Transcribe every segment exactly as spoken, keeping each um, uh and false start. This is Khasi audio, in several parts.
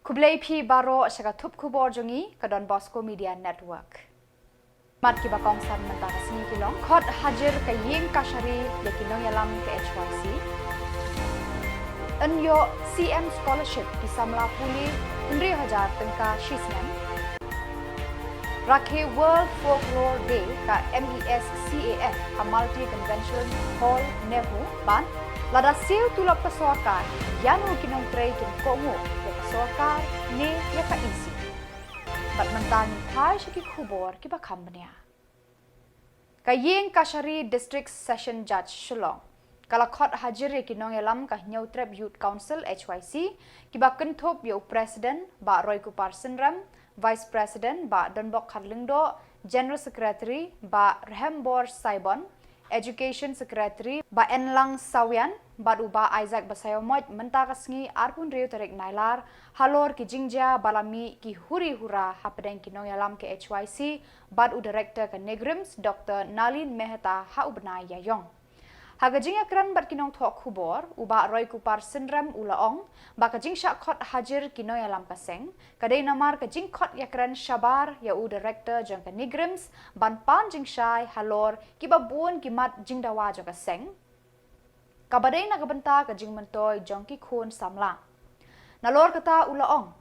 Khublei phi baroh sha ka thup khubor jong ngi ka Don Bosco Media Network. Mat kiba kongsan mynta ka sngi ki long: khot hajir ka ïing kashari ïa ki nongïalam ka H Y C. Yn ïoh C M scholarship ki samla pule hynriew hajar tyngka shi snem. Rakhe World Folklore Day ka M E S C A F ha Multi Convention Hall, NEHU. Bad lada siew tulop ka sorkar, ïano ki nongtrei kin kohnguh ïa ka sorkar ne ïa ka E C? Bad mynta ngin phai sha ki khubor kiba kham bniah. Ka ïing kashari District Session Judge Shillong ka la khot hajir ïa ki nongïalam ka Hynñiewtrep Youth Council, H Y C, kiba kynthup ïa u President Bah Roykupar Synrem, Vice President Bah Donbok Kharlyngdoh, General Secretary Bah Rehembor Saibon, Education Secretary Bah Enlang Sawian bad u Bah Isaac Basaiawmoit mynta ka sngi, arphew hynriew tarik Nailar, halor ki jingjia ba la mih ki huri hura hapdeng ki nongïalam ka H Y C bad u Director ka NEIGRIHMS, Doctor Nalin Mehta, ha u bnai Ïaïong. Ha ka jingïakren bad ki nongthoh khubor, u Bah Roykupar Synrem u la ong ba ka jingshah khot hajir ki nongïalam ka seng ka dei namar ka jingkhot ïakren shabar ïa u Director jong ka NEIGRIHMS ban pan jingshai halor kiba bun ki mat jingdawa jong ka seng, kaba dei na ka bynta ka jingmyntoi jong ki khun samla. Nalor kata, u la ong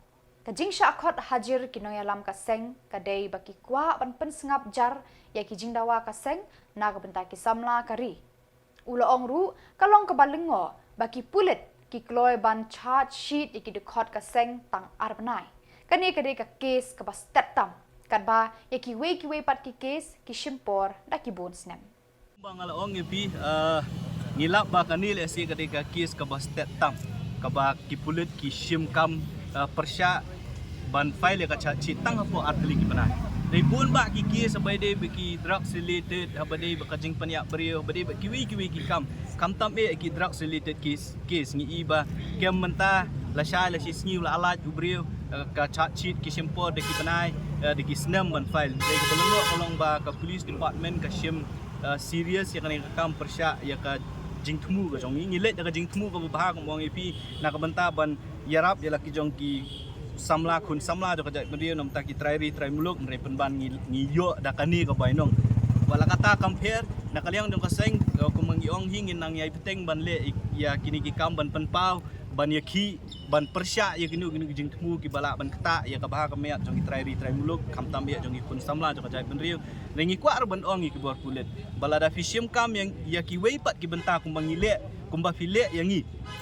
ka jingshah khot hajir ki nongïalam ka seng ka dei ba ki kwah ban pynsngap jar ïa ki jingdawa ka seng na ka bynta ki samla ka ri. U la ong ruh ka long kaba lyngngoh ba ki pulit ki kloi ban charge sheet ïa ki dkhot ka seng tang ar bnai. Kane ka dei ka case kaba stet tam, katba ïa kiwei kiwei pat ki case ki shim por da ki bun snem. Ba nga la ong ïa phi, eh, ngi lap ba kane lehse ka dei ka case kaba stet tam, kaba ki pulit ki shim kam, eh, pyrshah ban file ïa ka charge sheet tang hapoh ar tylli ki bnai. Dei bun bah ki case haba dei ba ki drugs related, haba dei ba ka jingpynïap briew, haba dei ba kiwei kiwei ki kam. Khamtam eh ki drugs related case, case ngi i ba kem mynta lashai lashisngi la ailad u briew, eh, ka charge sheet ki shim por da ki bnai, eh, da ki snem ban file. Dei kaba lyngngoh ka long ba ka police department ka shim, eh, serious ïa kane ka kam pyrshah ïa ka jingthmu ka jong ngi. Ngi leit da ka jingthmu kaba bha, kumba ong ïa phi, na ka bynta ban ïarap ïa la ki jong ki samla khun samla jong ka jaitbynriew, namar ki trai ri trai muluk, hynrei pynban ngi, ngi ïoh da kane ka bainong. Wat la katta kam pher, na ka liang jong ka seng, eh, kumba ngi ong hi, ngin nang ïai bteng ban leh ïa kine ki kam, ban pynpaw, ban ïakhih, ban pyrshah ïa kino kino ki jingthmu kiba lah ban ktah ïa ka bha ka miat jong ki trai ri trai muluk, khamtam eh jong ki khun samla jong ka jaitbynriew. Hynrei ngi kwah ruh ban ong ïa ki bor pulit ba lada phi shim kam ïa, ïa kiwei pat ki bynta kumba ngi leh, kumba phi leh ïa ngi,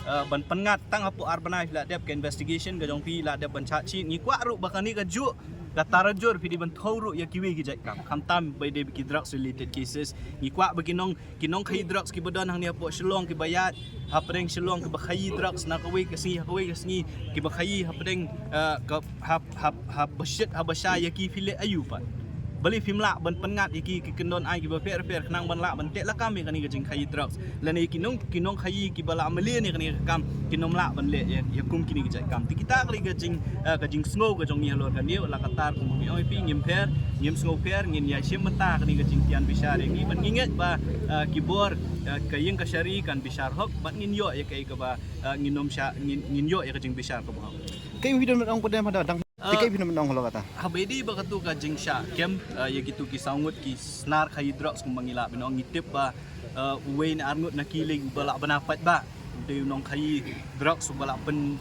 eh, ban pynngat tang hapoh ar bnai phi la dep ka investigation ka jong phi, la dep ban charge sheet. Ngi kwah ruh ba kane kajuh ka tarajur phi dei ban thew ruh ïa kiwei ki jait kam, khamtam ba dei ki drugs related cases. Ngi kwah ba ki nong, ki nongkhaïi drugs kiba don hangne hapoh Shillong, kiba ïaid hapdeng Shillong, kiba khaïi drugs na kawei ka sngi ha kawei ka sngi, kiba khaïi hapdeng, eh, ka, hap, hap, hap, ba shit, haba shai ïa ki, phi leh aïu pat? Balei phim lah ban pynngat ïa ki, ki kyndon aiñ kiba pher pher, khnang ban lah ban teh lakam ïa kane ka jingkhaïi drugs? Lane ki nong, ki nongkhaïi kiba lah mlien ïa kane ka kam, kin ym lah ban leh ïa, ïa kum kine ki jait kam? Te kita ka dei ka jing, eh, ka jingsngew ka jong ngi halor kane. La katta, kumba ngi ong ïa phi, ngim pher, ngim sngewpher, ngin ïai shim bynta kane ka jingtian bishar ïa ngi, bad ngi ngeit ba, eh, ki bor, eh, ka ïing kashari kan bishar hok, bad ngin ïoh ïa kaei kaba, eh, ngin ym shah, ngin, ngin ïoh ïa ka jingbishar kaba hok. Kaei phi don ban ong pat, dang, dang, te kaei phi don ban ong halor kata? Haba dei ba kato ka jingshah kem, eh, ïa kito ki saw ngut ki snar khaïi drugs, kumba ngi lah ban ong, ngi tip ba, eh, uwei ne ar ngut na ki lei uba lah bna paidbah, u dei u nongkhaïi drugs uba lah pyn,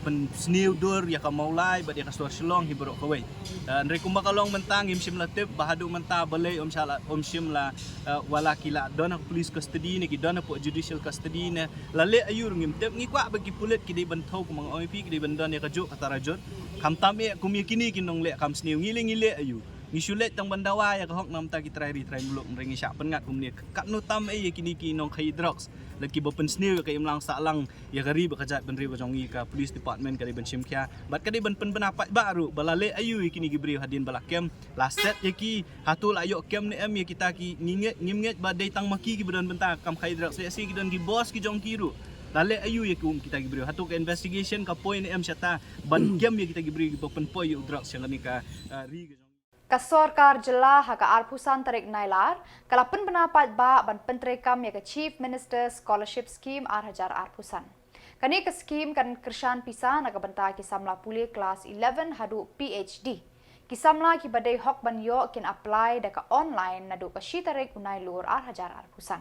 pynsniew dur ïa ka Mawlai bad ïa ka sor Shillong hi baroh kawei. Eh, hynrei kumba ka long mynta, ngim shym la tip ba haduh mynta balei ym shym la, ym shym la, eh, wat la ki lah don ha police custody ne ki don hapoh judicial custody ne la leh aïu ruh ngim tip. Ngi kwah ba ki pulit ki dei ban thew, kumba nga ong ïa phi, ki dei ban don ïa kajuh ka tarajur. Khamtam eh kum ïa kine ki nongleh kam sniew. Ngi leh, ngi leh aïu? Ngi shu leit tang ban dawa ïa ka hok namar ki trai ri trai muluk, hynrei ngi shah pynngat kumne. Katno tam eh ïa kine ki nongkhaïi drugs, lada kiba pynsniew ïa ka imlang sahlang ïa ka ri bad ka jaitbynriew ka jong ngi, ka police department ka dei ban shim khia bad ka dei ban pynbna paidbah ruh ba la leh aïu ïa kine ki briew hadien ba la kem, la set ïa ki. Hato la ïoh kem ne em ïa kita ki? Ngi ngeit, ngim ngeit ba dei tang ma ki kiba don bynta ka kam khaïi drugs. Lehse ki don ki boss ki jong ki ruh. La leh aïu ïa ki, um, kita ki briew? Hato ka investigation ka poi ne em shata ban kem ïa kita ki briew kiba pynpoi ïa u drugs sha kane ka, ah, ri ka jong ngi? Ka sorkar jylla ha ka arphew san tarik Nailar ka la pynbna paidbah ban pyntreikam ïa ka Chief Minister Scholarship Scheme ar hajar arphew san. Kane ka skhim kan kyrshan pisa na ka bynta ki samla pule klas eleven haduh P H D. Ki samla kiba dei hok ban ïoh kin apply da ka online naduh ka shi tarik u Nailur ar hajar arphew san.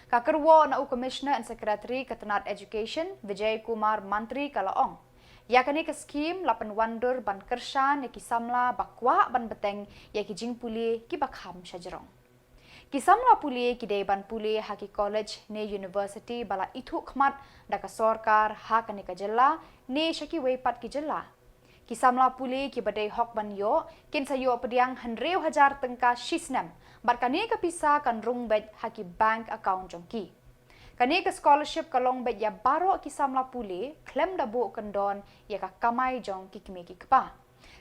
Ka kyrwoh na u Commissioner and Secretary ka tnad Education, Vijay Kumar Mantri, ka la ong, ïa kane ka skhim la pynwandur ban kyrshan ïa ki samla ba kwah ban bteng ïa ki jingpule kiba kham shajrong. Ki samla pule ki dei ban pule ha ki college ne university ba la ithuh khmat da ka sorkar ha kane ka jylla ne sha kiwei pat ki jylla. Ki samla pule kiba dei hok ban ïoh kin sa ïoh pdiang hynriew hajar tyngka shi snem, bad kane ka pisa kan rung beit ha ki bank account jong ki. Kane ka scholarship ka long beit ïa baroh ki samla pule, khlem da buh kyndon ïa ka kamai jong ki kmie ki kpa.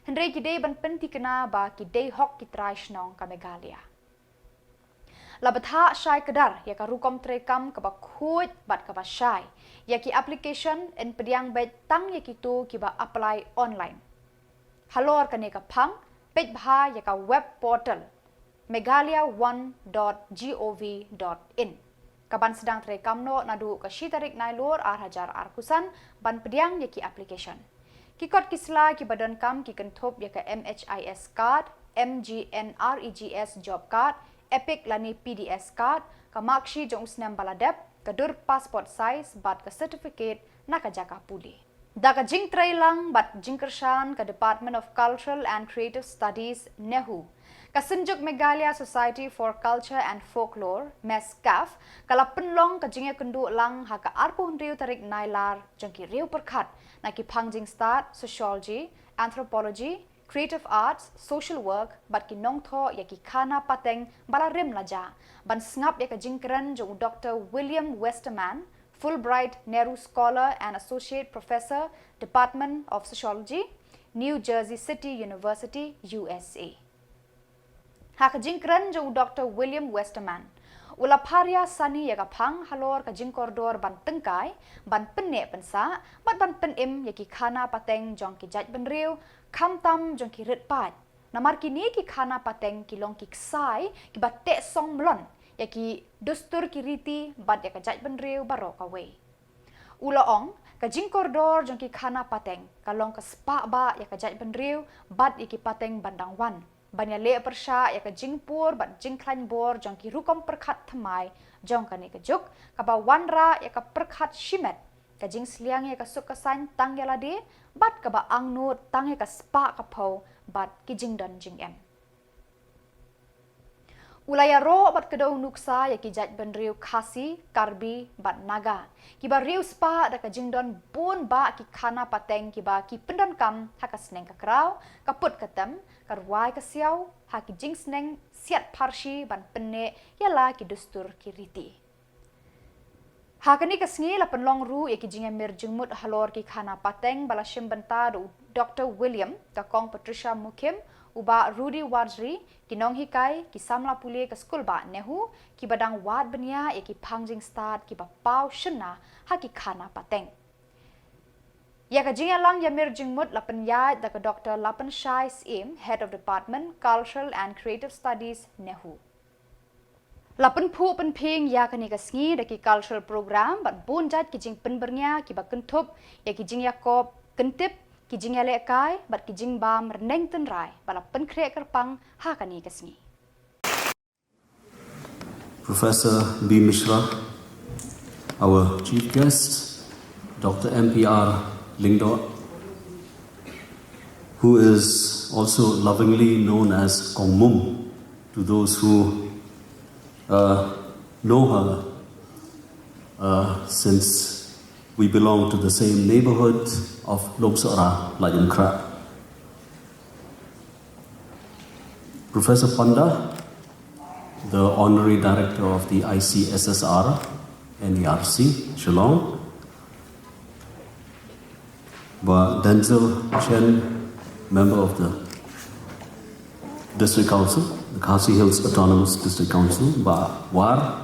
Hynrei ki dei ban pyntikna ba ki dei hok ki trai shnong ka Meghalaya. La bthah shai kdar ïa ka rukom treikam kaba khuid bad kaba shai ïa ki application, yn pdiang beit tang ïa kito kiba apply online. Halor kane ka phang, peit bha ïa ka web portal meghalaya one dot gov dot in, kaban sdang treikam noh naduh ka shi tarik Nailur ar hajar arphew san ban pdiang ïa ki application. Ki kot ki sla kiba donkam ki kynthup ïa ka M H I S card, M G N R E G S job card, EPIC lane P D S card, ka marksheet jong u snem ba la dep, ka dur passport size bad ka certificate na ka jaka pule. Da ka jingtrei lang bad jingkyrshan ka Department of Cultural and Creative Studies, NEHU, ka Synjuk Meghalaya Society for Culture and Folklore, MESCAF, ka la pynlong ka jingïakynduh lang ha ka arphew hynriew tarik Nailar jong ki riew pyrkhat na ki phang jingstad Sociology, Anthropology, Creative Arts, Social Work bad ki nongthoh ïa ki khana pateng ba la rim la jah, ban sngap ïa ka jingkren jong u Doctor William Westerman, Fulbright Nehru Scholar and Associate Professor, Department of Sociology, New Jersey City University, U S A. Ha ka jingkren jong u Doctor William Westerman, u la pharia sani ïa ka phang halor ka jingkordor ban tyngkai, ban pynneh pynsah bad ban pynim ïa ki khana pateng jong ki jaitbynriew, khamtam jong ki rit paid. Namar kine ki khana pateng ki long ki ksai kiba teh song mlon ïa ki dustur ki riti bad ïa ka jaitbynriew baroh kawei. U la ong, ka jingkordor jong ki khana pateng ka long ka spah bah ïa ka jaitbynriew bad ïa ki pateng ban dang wan, ban ïaleh pyrshah ïa ka jingpur bad jingkhlaiñ bor jong ki rukom pyrkhat thymmai jong kane ka juk, kaba wanrah ïa ka pyrkhat shimet, ka jingsliang ïa ka suk ka saiñ tang ïa lade, bad kaba angnud tang ïa ka spah ka phew bad ki jingdon jingem. U la ïaroh bad kdew nuksa ïa ki jaitbynriew Khasi, Karbi bad Naga, kiba riewspah da ka jingdon bun bah ki khana pateng kiba ki pyndonkam ha ka sneng ka kraw, ka put ka tem, ka rwai ka siaw, ha ki jingsneng siat pharshi ban pynneh ïa la ki dustur ki riti. Ha kane ka sngi la pynlong ruh ïa ki jingïamir jingmut halor ki khana pateng ba la shim bynta da u Doctor William, ka Kong Patricia Mukhim, u Bah Rudy Warjri, ki nonghikai, ki samla pule ka skulbah NEHU, kiba dang wad bniah ïa ki phang jingstad kiba paw shynna ha ki khana pateng. Ïa ka jingïalang ïamir jingmut la pynïaid da ka Doctor Lapanshai Syiem, Head of Department, Cultural and Creative Studies, NEHU. La pynphuh pynphieng ïa kane ka sngi da ki cultural program bad bun jait ki jingpynbyrngia kiba kynthup ïa ki jingïakop kyntip, ki jingïalehkai bad ki jingbam rneng tynrai ba la pynkhreh kyrpang ha kane ka sngi. Professor B Mishra, our chief guest, Doctor M P R Lyngdoh, who is also lovingly known as Kong Mum to those who uh, know her uh, since we belong to the same neighborhood of Lomsohra, Laitumkhrah. Professor Panda, the Honorary Director of the I C S S R, N E R C, Shillong, Bah Denzil Chen, member of the District Council, the Khasi Hills Autonomous District Council, Bah War,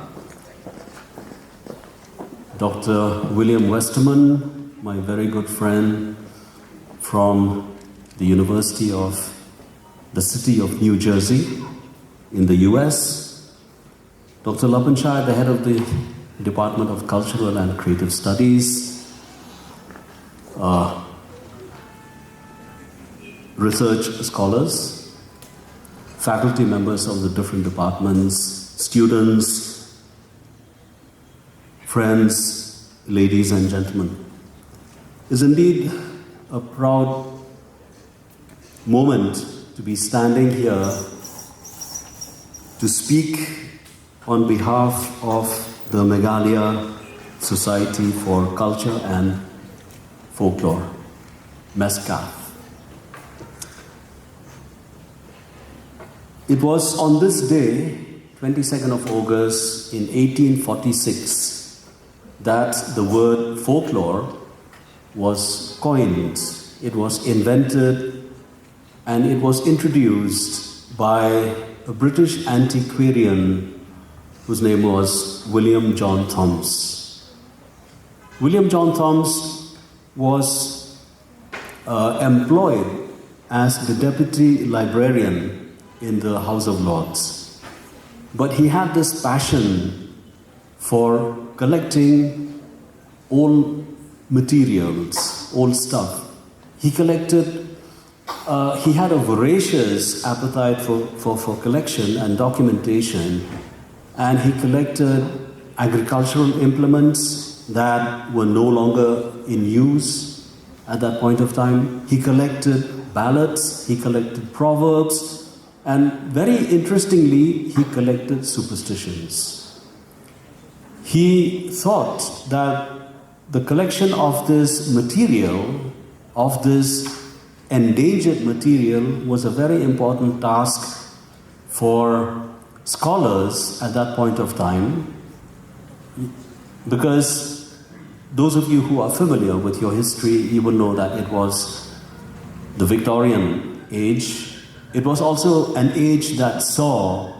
Doctor William Westerman, my very good friend from the University of the City of New Jersey in the U S, Doctor Lapanshai, the head of the Department of Cultural and Creative Studies, research scholars, faculty members of the different departments, students, friends, ladies and gentlemen. It's indeed a proud moment to be standing here to speak on behalf of the Meghalaya Society for Culture and Folklore, MESCAF. It was on this day, twenty-second of August in eighteen forty-six, that the word folklore was coined, it was invented, and it was introduced by a British antiquarian whose name was William John Thoms. William John Thoms was uh, employed as the deputy librarian in the House of Lords. But he had this passion for collecting old materials, old stuff. He collected, uh, he had a voracious appetite for, for, for collection and documentation, and he collected agricultural implements that were no longer in use at that point of time. He collected ballads, he collected proverbs, and very interestingly, he collected superstitions. He thought that the collection of this material, of this endangered material, was a very important task for scholars at that point of time, because those of you who are familiar with your history, you will know that it was the Victorian age. It was also an age that saw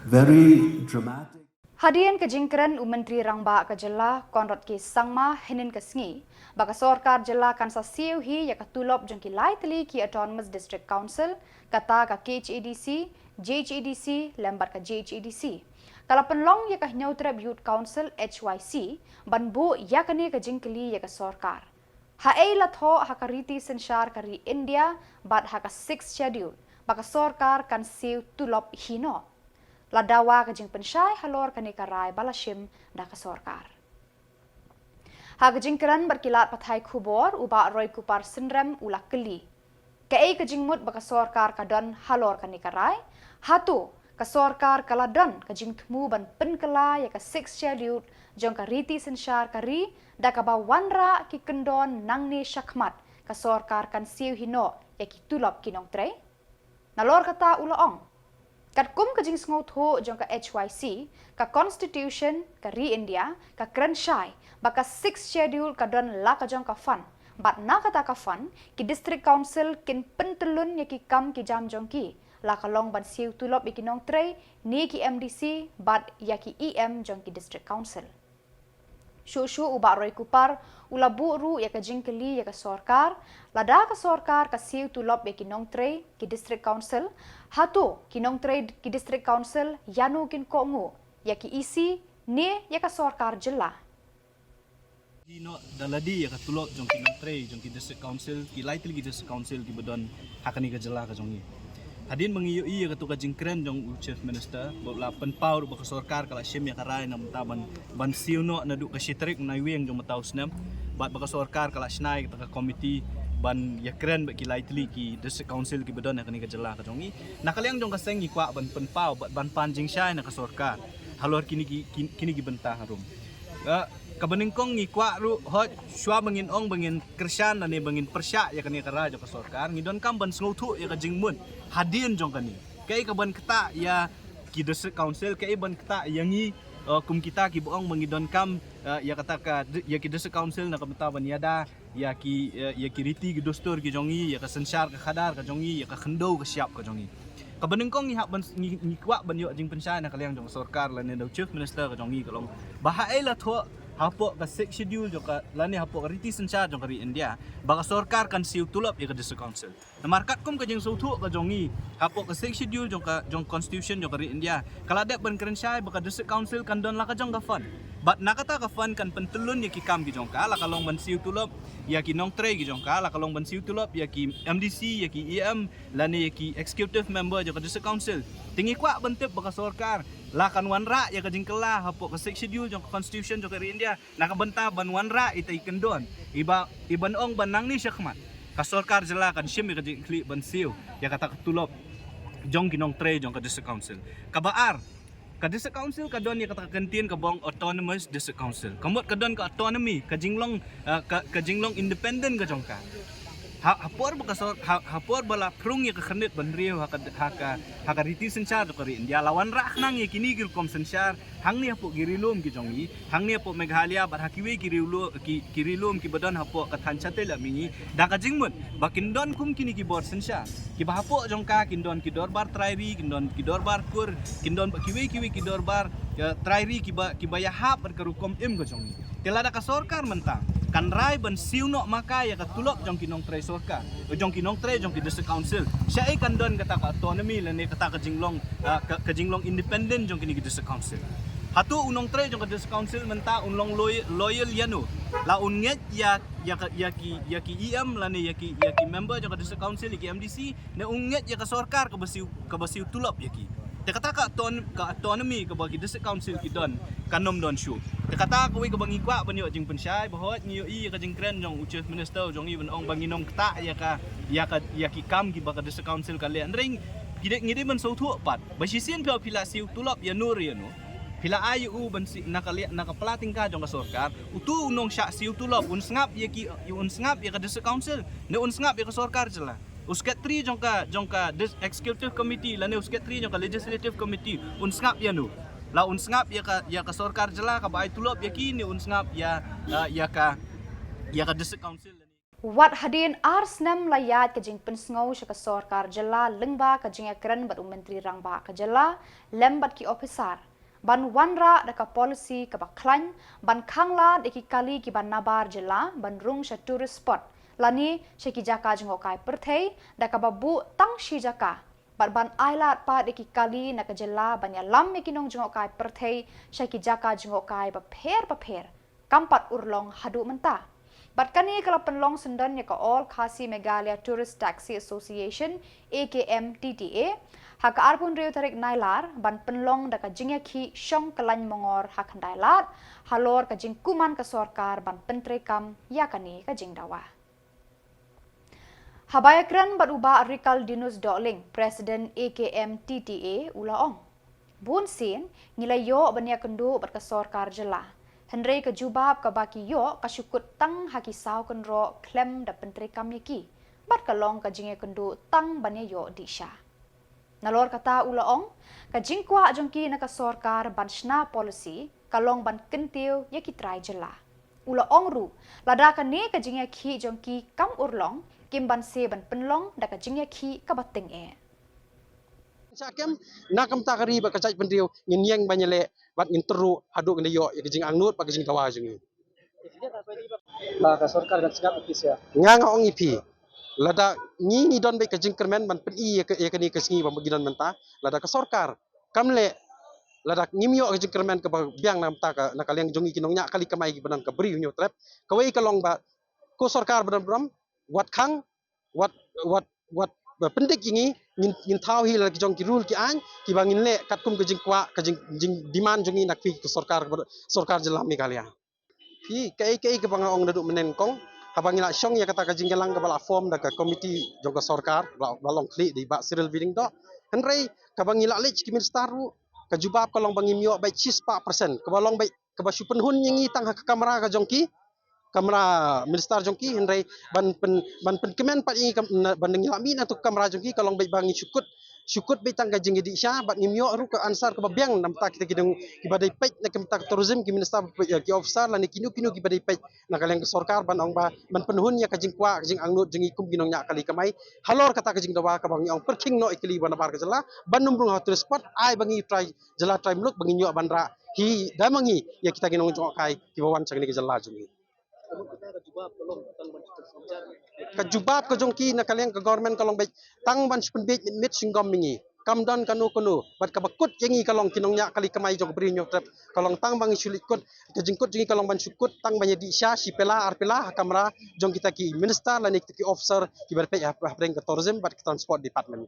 very dramatic. Hadien ka jingkren u Myntri Rangbah ka jylla Conrad K Sangma hynnin ka sngi ba ka sorkar jylla kan sa siew hi ïa ka tulop jong ki lai tylli ki Autonomous District Council, kata ka K H A D C, J H A D C lem bad ka J H A D C, ka la pynlong ïa ka Hynñiewtrep Youth Council, H Y C, ban buh ïa kane ka jingkylli ïa ka sorkar. Haei la thoh ha ka riti synshar ka ri India bad ha ka Sixth Schedule ba ka sorkar kan siew tulop hi noh? La dawa ka jingpynshai halor kane ka rai ba la shim da ka sorkar. Ha ka jingkren bad ki lad pathai khubor, u Bah Roy Kupar Synrem u la kylli: Kaei ka jingmut ba ka sorkar ka don halor kane ka rai? Hato ka sorkar ka la don ka jingthmu ban pynkylla ïa ka Sixth Schedule jong ka riti synshar ka ri, da kaba wanrah ki kyndon nangne shakhmat ka sorkar kan siew hi noh ïa ki tulop ki nongtrei? Nalor kata u la ong: Katkum ka jingsngewthuh jong ka H Y C, ka Constitution ka ri India ka kren shai ba ka Sixth Schedule ka don la ka jong ka fund, bad na kata ka fund ki District Council kin pyntyllun ïa ki kam ki jam jong ki, la ka long ban siew tulop ïa ki nongtrei ne ki M D C bad ïa ki E M jong ki District Council. Shuh shuh u Bah Roy Kupar u la buh ruh ïa ka jingkylli ïa ka sorkar: Lada ka sorkar ka siew tulop ïa ki nongtrei ki District Council, hato ki nongtrei ki District Council ïano kin kohnguh, ïa ki E C ne ïa ka sorkar jylla? Hi noh da lade ïa ka tulop jong ki nongtrei jong ki District Council, ki lai tylli ki District Council kiba don ha kane ka jylla ka jong ngi. Hadien ba ngi ïohi ïa kato ka jingkren jong u Chief Minister ba u la pynpaw ruh ba ka sorkar ka la shim ïa ka rai na mynta ban, ban siew noh naduh ka shi tarik u Naiwieng jong mynta u snem, bad ba ka sorkar ka la shna ïa kata ka komiti ban ïakren bad ki lai tylli ki District Council kiba don ha kane ka jylla ka jong ngi. Na ka liang jong ka seng ngi kwah ban pynpaw bad ban pan jingshai na ka sorkar halor kine ki, ki, kine ki bynta harum. Eh, kaba nyngkong ngi kwah ruh, hooid, shuwa ba ngin ong ba ngin kyrshan lane ba ngin pyrshah ïa kane ka rai jong ka sorkar, ngi donkam ban sngewthuh ïa ka jingmut hadien jong kane. Kaei kaban ktah ïa ki District Council, kaei ban ktah ïa ngi, eh, kum kita kiba ong ba ngi donkam, eh, ïa kata ka, ïa ki District Council na ka bynta ban ïada ïa ki, eh, ïa ki riti ki dustur ki jong ngi, ïa ka synshar ka khadar ka jong ngi, ïa ka khyndew ka shyiap ka jong ngi. Kaba nyngkong ngi hap ban, ngi, ngi kwah ban ïoh jingpynshai na ka liang jong ka sorkar lane da u Chief Minister ka jong ngi ka long ba haei la thoh hapoh ka Sixth Schedule jong ka, lane hapoh ka riti synshar jong ka ri India, ba ka sorkar kan siew tulop ïa ka District Council. Namar katkum ka jingsngewthuh ka jong ngi, hapoh ka Sixth Schedule jong ka, jong Constitution jong ka ri India, ka la dep ban kren shai ba ka District Council kan don la ka jong ka fund. Bad na kata ka fund kan pyntyllun ïa ki kam ki jong ka, la ka long ban siew tulop ïa ki nongtrei ki jong ka, la ka long ban siew tulop ïa ki M D C, ïa ki E M, lane ïa ki executive member jong ka District Council. Te ngi kwah ban tip ba ka sorkar la kan wanrah ïa ka jingkylla hapoh ka Sixth Schedule jong ka Constitution jong ka ri India na ka bynta ban wanrah ita i kyndon iba, iban ong ba nangne shakhmat ka sorkar jylla kan shim ïa ka jingkhlieh ban siew ïa kata ka tulop jong ki nongtrei jong ka District Council. Kaba ar, ka District Council ka don ïa kata ka kyntien kaba ong Autonomous District Council. Ka mut ka don ka autonomy, ka jinglong, eh, ka, ka jinglong independent ka jong ka. Ha, ha por ba ka sor, ha, ha por ba la phrung ïa ka khyrnit ban riew ha ka, ha ka, ha ka riti synshar jong ka ri India, la wanrah khnang ïa kine ki rukom synshar hangne hapoh ki ri lum ki jong ngi, hangne hapoh Meghalaya bad ha kiwei ki ri lum, ki, ki ri lum kiba don hapoh ka thaiñ shatei lam mihngi, da ka jingmut ba kin don kum kine ki bor synshar kiba hapoh jong ka kin don ki dorbar trai ri, kin don ki dorbar kur, kin don bad kiwei kiwei ki dorbar, eh, trai ri kiba, kiba ïahap bad ka rukom im ka jong ngi. Te lada ka sorkar mynta kan rai ban siew noh ma ka ïa ka tulop jong ki nongtrei sorkar, jong ki nongtrei jong ki District Council, shaei kan don kata ka autonomy lane kata ka jinglong, ah, ka, ka jinglong independent jong kine ki District Council? Hato u nongtrei jong ka District Council mynta un long loy-, loyal ïano? La un ngeit ïa, ïa ka, ïa ki, ïa ki E M lane ïa ki, ïa ki member jong ka District Council, ïa ki M D C, ne un ngeit ïa ka sorkar kaba siew, kaba siew tulop ïa ki? Te kata ka auton-, ka autonomy kaba ki District Council ki don kan ym don shuh. Te kata kawei kaba ngi kwah ban ïoh jingpynshai, ba hooid ngi ïohi ïa ka jingkren jong u Chief Minister jong ngi ban ong ba ngin ym ktah ïa ka, ïa ka, ïa ki kam kiba ka District Council ka leh. Hynrei ngi dei, ngi dei ban sngewthuh pat ba shisien phi, phi la siew tulop ïano re ïano, phi la ai ïa u ban siew na ka liang, na ka pla tyngka jong ka sorkar. Uto u nongshah siew tulop un sngap ïa ki, un sngap ïa ka District Council ne un sngap ïa ka sorkar jylla? U secretary jong ka, jong ka dis-, executive committee lane u secretary jong ka legislative committee un sngap ïano? La un sngap ïa ka, ïa ka sorkar jylla kaba ai tulop ïa ki, ne un sngap ïa, ah, ïa ka, ïa ka District Council? Wat hadien ar snem la ïaid ka jingpynsngew sha ka sorkar jylla lyngba ka jingïakren bad u Myntri Rangbah ka jylla lem bad ki ophisar ban wanrah da ka policy kaba khlaiñ ban khanglad ïa ki kali kiba nabar jylla ban rung sha tourist spot lane sha ki jaka jngohkai pyrthei da kaba buh tang shi jaka, bad ban ailad pat ïa ki kali na ka jylla ban ïalam ïa ki nongjngohkai pyrthei sha ki jaka jngohkai bapher bapher kam pat urlong haduh mynta. Bad kane ka la pynlong syndon ïa ka All Khasi Meghalaya Tourist Taxi Association, A K M T T A, ha ka arphew hynriew tarik Nailar ban pynlong da ka jingïakhih shong kyllaiñ mongor ha Khyndailad halor ka jingkuman ka sorkar ban pyntreikam ïa kane ka jingdawa. Haba ïakren bad u Bah Rikaldinus Dohling, President A K M T T A, u la ong, bunsien ngi la ïoh ban ïakynduh bad ka sorkar jylla, hynrei ka jubab kaba ki ïoh ka shu kut tang ha ki saw kynroh khlem da pyntreikam ïa ki, bad ka long ka jingïakynduh tang ban ïa ïoh dih sha. Nalor kata u la ong, ka jingkwah jong ki na ka sorkar ban shna policy ka long ban kyntiew ïa ki trai jylla. U la ong ruh, lada kane ka jingïakhih jong ki kam urlong, kim banse ban pynlong da ka jingïakhih kaba tyngeh. Sha kem, na ka bynta ka ri bad ka jaitbynriew ngin ïeng ban ïaleh bad ngin tyrwa haduh ngin da ïoh ïa ka jingangnud bad ka jingdawa jong ngi. Ba ka sorkar kan sngap ïa phi sha. Nga nga ong ïa phi, lada ngi ngi don beit ka jingkyrmen ban pyni ïa ka, ïa kane ka sngi ba ngi don mynta, lada ka sorkar kam leh, lada ngim ïoh ka jingkyrmen kaba biang na ka bynta ka, na ka liang jong ngi ki nongñiah kali kamai kiba don ka Bri Hynñiewtrep, kawei ka long ba ko sorkar ba don burom, wat khang, wat, wat, wat, ba pyndik ïa ngi, ngin, ngin thaw hi la ki jong ki rule ki aiñ kiba ngin leh katkum ka jingkwah, ka jing, jingdemand jong ngi na ka phi ka sorkar, sorkar jylla Meghalaya. Phi, kaei kaei kaba nga ong naduh mynne nyngkong, haba ngi la shong ïa kata ka jingïalang kaba la form da ka komiti jong ka sorkar, ba la, ba la long khlieh da i Bah Cyril B. Lyngdoh. Hynrei kaba ngi la leit ki minister ruh, ka jubab ka long ba ngim ïoh beit shispah percent, kaba long beit kaba shu pynhun ïa ngi tang ha ka kamra ka jong ki, kamra minister jong ki, hynrei ban pyn, ban pynkmen pat ïa ngi kam, na, ban ngi la mih na tu kamra jong ki ka long beit ba ngi shu kut, shu kut beit tang ka jingïadih sha, bad ngim ïoh ruh ka answer kaba biang na ka bynta kita ki nong kiba dei peit na ka bynta ka tourism, ki minister, ki officer lane kino kino kiba dei peit na ka liang ka sorkar ban ong ba ban pynhun ïa ka jingkwah ka jingangnud jong ngi kum ki nongñiah kali kamai halor kata ka jingdawa kaba ngi ong pyrkhing noh ïa ki kali ba nabar ka jylla ban ym rung ha tourist spot, ai ba ngi trai jylla trai muluk ba ngin ïoh ban rah hi da ma ngi ïa kita ki nongjngohkai kiba wan sha kane ka jylla jong ngi. Ka jubab ka jong ki na ka liang ka government ka long beit tang ban shu pynbiej mit mit shu ngam ma ngi. kam don kano kano. Bad kaba kut ïa ngi ka long ki nongñiah kali kamai jong ka Bri u Hynñiewtrep, ka long tang ba ngi shu leit kut, ka jingkut jong ngi ka long ban shu kut tang ban ïadih sha shi pela ar pela ha kamra jong kita ki minister lane kita ki officer kiba peit ha, hapdeng ka tourism bad ka transport department.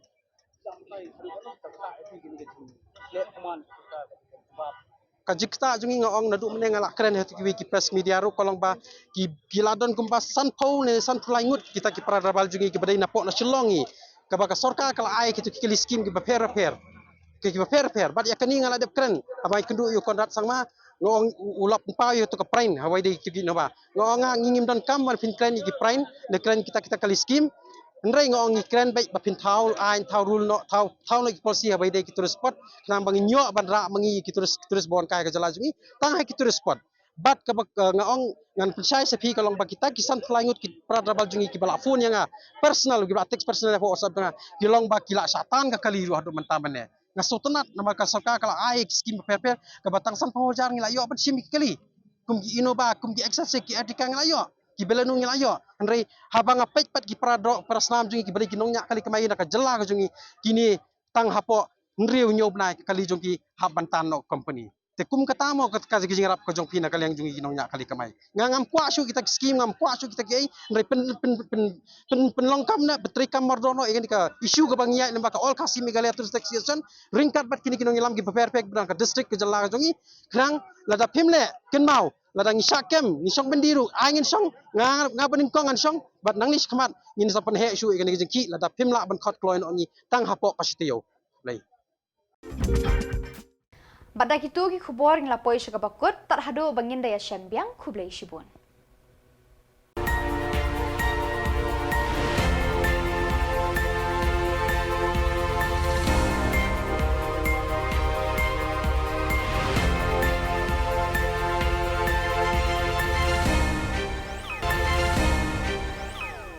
Ka jingktah jong ngi, nga ong naduh mynne nga la kren ha kiwei ki press media ruh, ka long ba ki, ki la don kumba sanphew ne sanphew lai ngut kita ki para drabal jong ngi kiba dei napoh na Shillong hi, kaba ka sorkar ka la ai kito ki kali skim kiba pher pher, ki, kiba pher pher. Bad ïa kane nga la dep kren haba nga ïakynduh ïa u Conrad Sangma, nga ong u, u la pynpaw ïa kato ka prain ha kawei de ki, ki naba, nga ong nga, ngi ngim donkam ban pynkren ïa ki prain ne kren kita, kita kali skim. Hynrei nga ong ngi kren beit ba phin thaw aiñ, thaw rule noh, thaw, thaw noh ki policy ha kawei de ki tourist spot, khnang ba ngin ïoh ban rah ma ngi ki tourist, tourist ba wan kai ka jylla jong ngi tang ha ki tourist spot. Bad kaba, eh, nga ong ngan pynshai sha phi, ka long ba kita ki sanphew lai ngut ki para drabal jong ngi kiba la phone ïa nga personal, kiba la text personal ha WhatsApp jong nga, ki long ba ki la shah tan ka kali ruh haduh mynta mynne. Nga sngewtynnat namar ka sorkar ka la ai ki skim ba pher pher, kaba tang sanphew hajar ngi la ïoh ban shim ïa ki kali. Kum ki Innova, kum ki Xscape, ki Ertiga ngi la ïoh, ki Baleno ngi la ïoh. Hynrei haba nga peit pat ki para dro, para snam jong ngi kiba dei ki nongñiah kali kamai na ka jylla ka jong ngi, kine tang hapoh hynriew hynñiew bnai ka kali jong ki hap ban tan noh company. Te kum kata mo ka, ka jingïarap ka jong phi na ka liang jong ngi ki nongñiah kali kamai. Nga ngam kwah shuh kita ki skim, ngam kwah shuh kita kiei, hynrei pyn, pyn, pyn, pyn, pynlong kam na, pyntreikam mardor noh ïa kane ka issue kaba ngi ïaid lyngba ka All Khasi Meghalaya Tourist Association ryngkat bad kine ki nongïalam kiba pher pher kiba na ka district ka jylla ka jong ngi. Khnang lada phim leh, kynmaw, lada ngi shah kem, ngi shong byndi ruh, ai ngin shong, nga, nga banyngkong ngan shong, bad nangne shakhmat ngin sa pynheh shuh ïa kane ka jingkhih lada phim lah ban khot kloi noh ngi tang hapoh ka shi taïew. Blei. Bad da kito ki khubor ngi la poi sha kaba kut, tad haduh ba ngin da ïashem biang, khublei shibun.